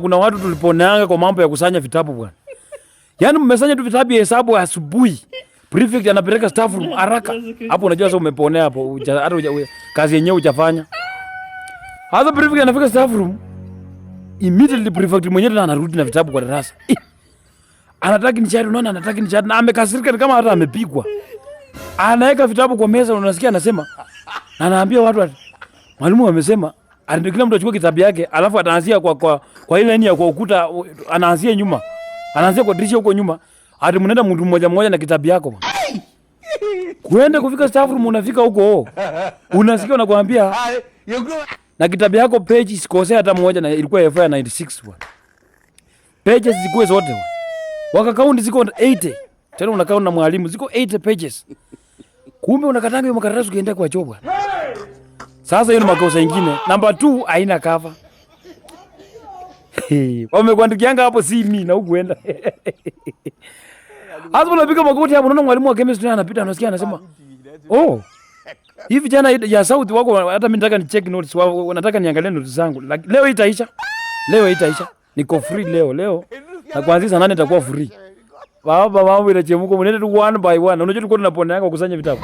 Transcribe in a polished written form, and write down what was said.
Kuna watu tuliponeanga kwa mambo ya kusanya vitabu bwana. Yaani mmesanya tu vitabu ya hesabu asubuhi. Prefect anapeleka staff room haraka. Hapo unajua sasa umeponea hapo, hata kazi yenyewe hujafanya. Hata prefect anafika staff room, immediately prefect mwenyewe tena anarudi na vitabu kwa darasa. Anataka ni chati, unaona anataka ni chati na amekasirika ni kama hata amepigwa. Anaweka vitabu kwa meza, unasikia anasema, na anaambia watu ati, mwalimu amesema ati kila mtu achukue kitabu yake, alafu ataanzia kwa ile ya kwa ukuta, anaanzia nyuma. Anaanzia kwa dirisha huko nyuma. Ati mnaenda mtu mmoja mmoja na kitabu yako bwana. Kuenda kufika staff room unafika huko. Unasikia wanakuambia na kitabu yako page isikosee hata moja, na ilikuwa FY 96 bwana. Pages zikuwe zote bwana. Waka count ziko 80. Tena unakaa na mwalimu ziko 80 pages. Kumbe unakatanga hiyo makaratasi ukienda kwa choo bwana. Sasa hiyo ni makosa ingine. Number 2 haina cover. Hey, wamekuandikianga hapo si mimi na hukuenda. Hapo unapiga magoti hapo, unaona mwalimu wa chemistry anapita, anasikia anasema, "Oh, hivi vijana ya South wako, hata mimi nataka ni check notes, nataka niangalie notes zangu. Leo itaisha. Leo itaisha. Niko free leo, leo. Na kuanzia saa 8 nitakuwa free." Baba, mambo inachemka, mnaenda tu one by one. Unajua tulikuwa tunaponeanga kukusanya vitabu.